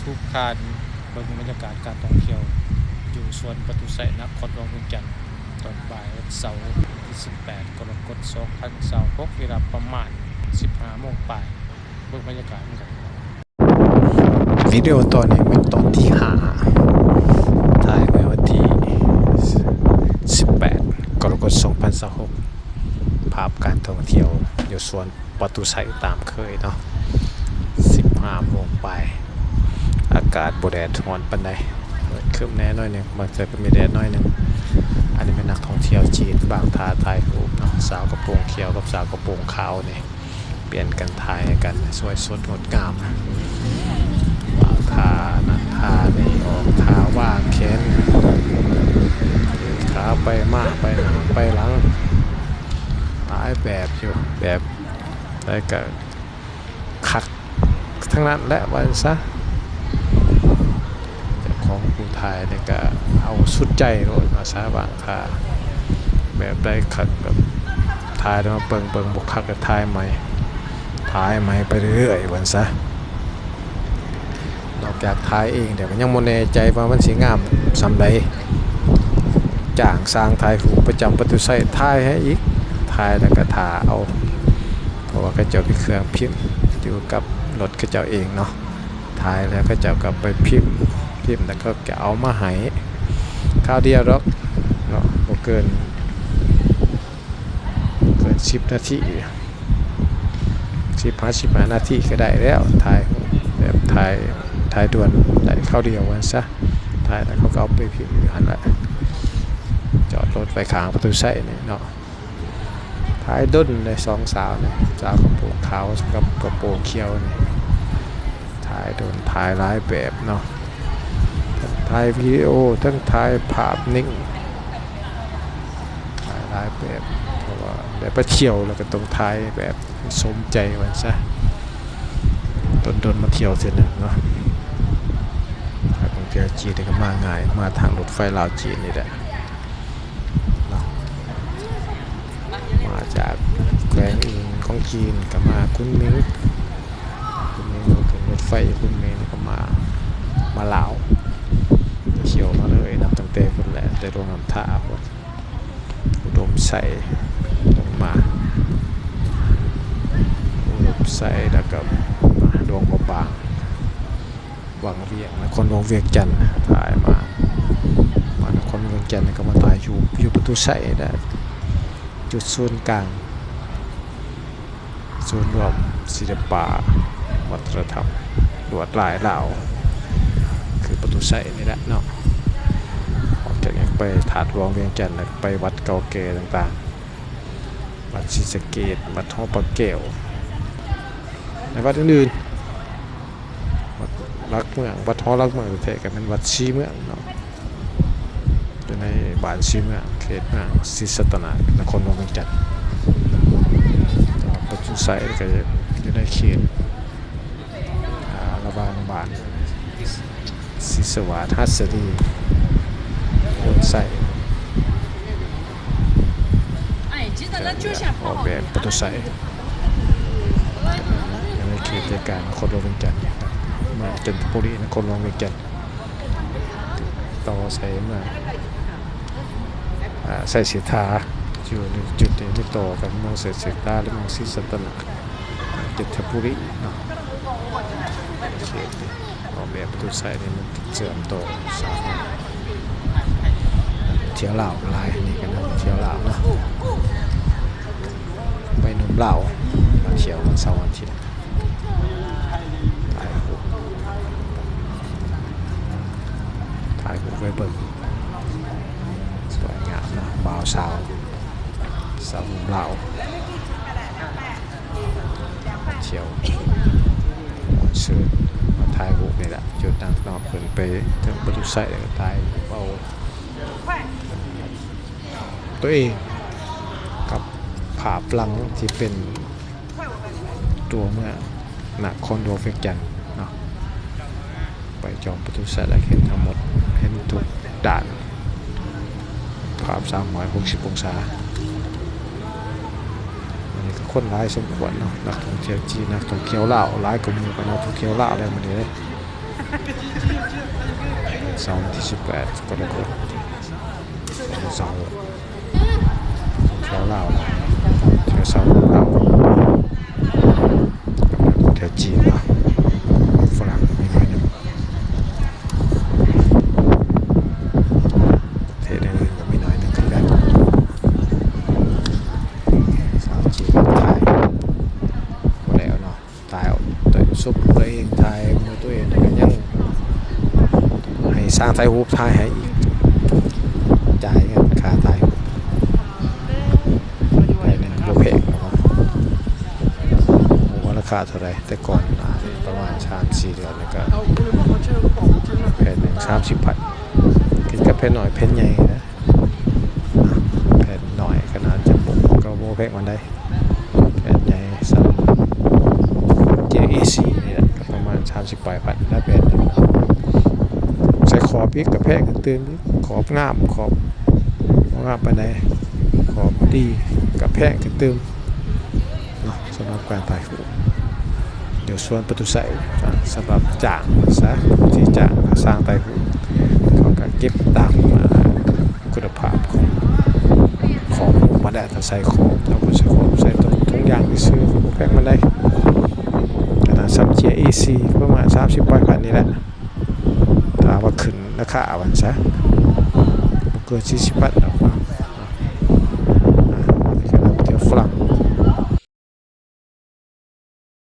ທຸກທ່ານເບິ່ງບັນຍາກາດການທ່ອງທ່ຽວຢູ່ສວນປະຕູໄຊ ນະຄອນຫຼວງວຽງຈັນ ຕອນບ່າຍວັນເສົາ ທີສິບແປດ ກໍລະກົດ ສອງພັນຊາວຫົກ ເວລາປະມານ ສິບຫ້າໂມງປາຍ. ເບິ່ງບັນຍາກາດນຳກັນ. ວິດີໂອຕອນນີ້ແມ່ນຕອນທີຫ້າ ຖ່າຍເມື່ອວັນທີສິບແປດ ກໍລະກົດ ສອງພັນຊາວຫົກ ພາບການທ່ອງທ່ຽວຢູ່ສວນປະຕູໄຊຕາມເຄີຍເນາະ ສິບຫ້າໂມງປາຍ ອາກາດບໍ່ແດດຮ້ອນປານໃດ ຄຶ້ມແດ່ໜ້ອຍໜຶ່ງ ບາງເທື່ອກໍມີແດດໜ້ອຍໜຶ່ງ. ອັນນີ້ແມ່ນນັກທ່ອງທ່ຽວຈີນ ບາງທ່າຖ່າຍຮູບເນາະ ສາວກະໂປງຂຽວກັບສາວກະໂປງຂາວນີ້ ປ່ຽນກັນຖ່າຍໃຫ້ກັນ ສວຍສົດງົດງາມ. ບາງທ່ານັ້ນທ່ານີ້ ອອກທ່າວາງແຂນ ຂາໄປມາ ໄປໜ້າໄປຫຼັງ ຫຼາຍແບບຢູ່ ແບບໃດກະຄັກທັງນັ້ນແຫຼະ ວ່າຊັ້ນຊະ. ເຈົ້າຂອງຜູ້ຖ່າຍນີ້ກະເອົາສຸດໃຈໂລດວ່າຊະ ບາງທ່າ ແບບໃດຄັກກະຖ່າຍແລ້ວມາເບິ່ງ ເບິ່ງບໍ່ຄັກກະຖ່າຍໃໝ່ ຖ່າຍໃໝ່ໄປເລື້ອຍໆ ວ່າຊັ້ນຊະ. ນອກຈາກຖ່າຍເອງແລ້ວກະຍັງບໍ່ແນ່ໃຈວ່າມັນຊິງາມສ່ຳໃດ ຈ້າງຊ່າງຖ່າຍຮູບປະຈຳປະຕູໄຊຖ່າຍໃຫ້ອີກ ຖ່າຍແລ້ວກະຖ້າເອົາ ເພາະວ່າເຂົາເຈົ້າມີເຄື່ອງພິມຢູ່ກັບລົດເຂົາເຈົ້າເອງເນາະ. ຖ່າຍແລ້ວເຂົາເຈົ້າກໍໄປພິມ ພິມແລ້ວເຂົາກໍເອົາມາໃຫ້ຄາວດຽວດອກເນາະ ບໍ່ເກີນ ເກີນສິບນາທີ ສິບຫາສິບຫ້ານາທີກໍໄດ້ແລ້ວ ຖ່າຍແບບຖ່າຍ ຖ່າຍດ່ວນໄດ້ຄາວດຽວວ່າຊັ້ນຊະ. ຖ່າຍແລ້ວເຂົາກໍເອົາໄປພິມຢູ່ຫັ້ນແຫຼະ ຈອດລົດໄວ້ຂ້າງປະຕູໄຊນີ້ເນາະ. ຖ່າຍດົນເລີຍສອງສາວນີ້ ສາວກະໂປງຂາວກັບກະໂປງຂຽວນີ້ ຖ່າຍດົນ ຖ່າຍຫຼາຍແບບເນາະ ທັງຖ່າຍວິດີໂອ ທັງຖ່າຍພາບນິ້ງ ຖ່າຍຫຼາຍແບບ ເພາະວ່າໄດ້ໄປທ່ຽວແລ້ວກໍຕ້ອງຖ່າຍແບບໃຫ້ສົມໃຈວ່າຊັ້ນຊະ ດົນໆມາທ່ຽວເທື່ອໜຶ່ງເນາະ. ຖ້າທ່ອງທ່ຽວຈີນນີ້ກໍມາງ່າຍ ມາທາງລົດໄຟລາວຈີນນີ້ແຫຼະ ເນາະ ມາຈາກແຂວງອື່ນຂອງຈີນກໍມາຄຸນໝິງ ຄຸນໝິງ ຂຶ້ນລົດໄຟຄຸນໝິງ ແລ້ວກໍມາ ມາລາວ ທ່ຽວມາເລີຍ ນັບຕັ້ງແຕ່ພຸ້ນແຫຼະ ແຕ່ຫຼວງນ້ຳທາພຸ້ນ ອຸດົມໄຊ ລົງມາ ອຸດົມໄຊ ແລ້ວກໍມາຫຼວງພະບາງ ວັງວຽງ ນະຄອນຫຼວງວຽງຈັນ ຖ່າຍມາ ມານະຄອນຫຼວງວຽງຈັນ ແລ້ວກໍມາຖ່າຍຮູບຢູ່ປະຕູໄຊ ແລະ ຈຸດສູນກາງ ສູນລວມສິລະປະ ວັດທະນະທຳ ລວດລາຍລາວ ຄືປະຕູໄຊນີ້ແຫຼະເນາະ. ອອກຈາກນີ້ໄປທາດຫຼວງວຽງຈັນ ແລ້ວໄປວັດເກົ່າແກ່ຕ່າງໆ ວັດສີສະເກດ ວັດຫໍພະແກ້ວ ແລະ ວັດອື່ນໆ. ວັດຫຼັກເມືອງ ວັດຫໍຫຼັກເມືອງແທ້ໆ ກໍແມ່ນວັດສີເມືອງເນາະ ຢູ່ໃນບ້ານສີເມືອງ ເຂດເມືອງສີສັດຕະນາກ ນະຄອນຫຼວງວຽງຈັນ. ແຕ່ວ່າປະຕູໄຊກໍຢູ່ໃນເຂດ ອາ ລະຫວ່າງບ້ານສີສະຫວາດ ຫັດສະດີ ໂພນໄຊ ອອກແບບປະຕູໄຊ ໃນເຂດໃຈກາງນະຄອນຫຼວງວຽງຈັນ ເມືອງຈັນທະບູລີ ນະຄອນຫຼວງວຽງຈັນ ຕໍ່ໃສ່ເມືອງ ອາ ໄຊເສດຖາ ຢູ່ໃນຈຸດນີ້ມີຕໍ່ກັນ ເມືອງໄຊເສດຖາ ແລະ ເມືອງສີສັດຕະນາກ ຈັນທະບູລີເນາະ ເຂດນີ້ ອອກແບບປະຕູໄຊນີ້ມັນເຊື່ອມຕໍ່ສາມາດ ທ່ຽວລາວກໍຫຼາຍ ນີ້ກໍນັກທ່ຽວລາວເນາະ ໄວໜຸ່ມລາວມາທ່ຽວວັນເສົາວັນອາທິດ ຖ່າຍຮູບ ຖ່າຍຮູບໄວ້ເບິ່ງ ສວຍງາມເນາະ ບ່າວສາວ ສາວໜຸ່ມລາວ ທ່ຽວ ເຊີນມາຖ່າຍຮູບນີ້ແຫຼະ ຈຸດນັ້ນເນາະ ຂຶ້ນໄປເທິງປະຕູໄຊ ແລ້ວກໍຖ່າຍຮູບເອົາຕົວເອງກັບພາບຫຼັງທີ່ເປັນຕົວເມືອງນະຄອນຫຼວງວຽງຈັນເນາະ. ໄປຈອມປະຕູໄຊ ແລ້ວເຫັນທັງໝົດ ເຫັນທຸກດ້ານ ພາບສາມຮ້ອຍຫົກສິບອົງສາ. ມື້ນີ້ກໍຄົນຫຼາຍສົມຄວນເນາະ ນັກທ່ອງທ່ຽວຈີນ ນັກທ່ອງທ່ຽວລາວ ຫຼາຍກວ່າໝູ່ກັນເນາະ ທ່ອງທ່ຽວລາວແລ້ວມື້ນີ້ເດ້. ເສົາວັນທີສິບແປດກໍລະກົດ ເສົາ ແຖວລາວ ແຖວເສົາລາວ ແຖວຈີນເນາະ ຝຣັ່ງມີໜ້ອຍໜຶ່ງ ປະເທດອື່ນໆກໍມີໜ້ອຍໜຶ່ງຄືກັນ ສາວຈີນ ໄທ ບໍ່ແລ້ວເນາະ. ຖ່າຍເອົາແຕ່ສົບຕົວເອງ ຖ່າຍມືຕົວເອງ ແລ້ວກໍຍັງໃຫ້ຊ່າງຖ່າຍຮູບຖ່າຍໃຫ້ອີກ ຈ່າຍເງິນຄ່າຖ່າຍຮູບ ໄດ້ນັ້ນບໍ່ແພງເນາະ ບໍ່ວ່າລາຄາເທົ່າໃດ ແຕ່ກ່ອນໜ້າປະມານສາມສີ່ເດືອນ ແລ້ວກໍແຜ່ນໜຶ່ງສາມສິບພັນ ຂຶ້ນກັບແຜ່ນນ້ອຍແຜ່ນໃຫຍ່ນະ. ແຜ່ນນ້ອຍຂະໜາດຈະບໍ່ ກໍບໍ່ແພງປານໃດ ແຜ່ນໃຫຍ່ສ່ຳເຈ້ຍເອຊີນີ້ແຫຼະ ກໍປະມານສາມສິບປາຍພັນ ແລະ ແຜ່ນໃສ່ຂອບອີກກໍແພງຂຶ້ນຕື່ມອີກ ຂອບງາມ ຂອບບໍ່ງາມປານໃດ ຂອບດີກໍແພງຂຶ້ນຕື່ມ ເນາະ ສຳລັບການຖ່າຍຮູບຢູ່ສວນປະຕູໄຊ ສຳລັບຈ້າງຊະ ທີ່ຈ້າງຊ່າງຖ່າຍຮູບ ເຂົາກໍເກັບຕາມ ອ່າ ຄຸນນະພາບຂອງ ຂອງມັນແຫຼະ ຖ້າໃສ່ຂອບ ຖ້າບໍ່ໃສ່ຂອບ ໃສ່ຕົງ ຕົງຢາງຊື່ໆ ບໍ່ແພງປານໃດ ຂະໜາດສ່ຳເຈ້ຍເອຊີ ປະມານສາມສິບປາຍພັນນີ້ແຫຼະ. ຖ້າວ່າຂຶ້ນລາຄາວ່າຊັ້ນຊະ ບໍ່ເກີນສີ່ສິບພັນດອກ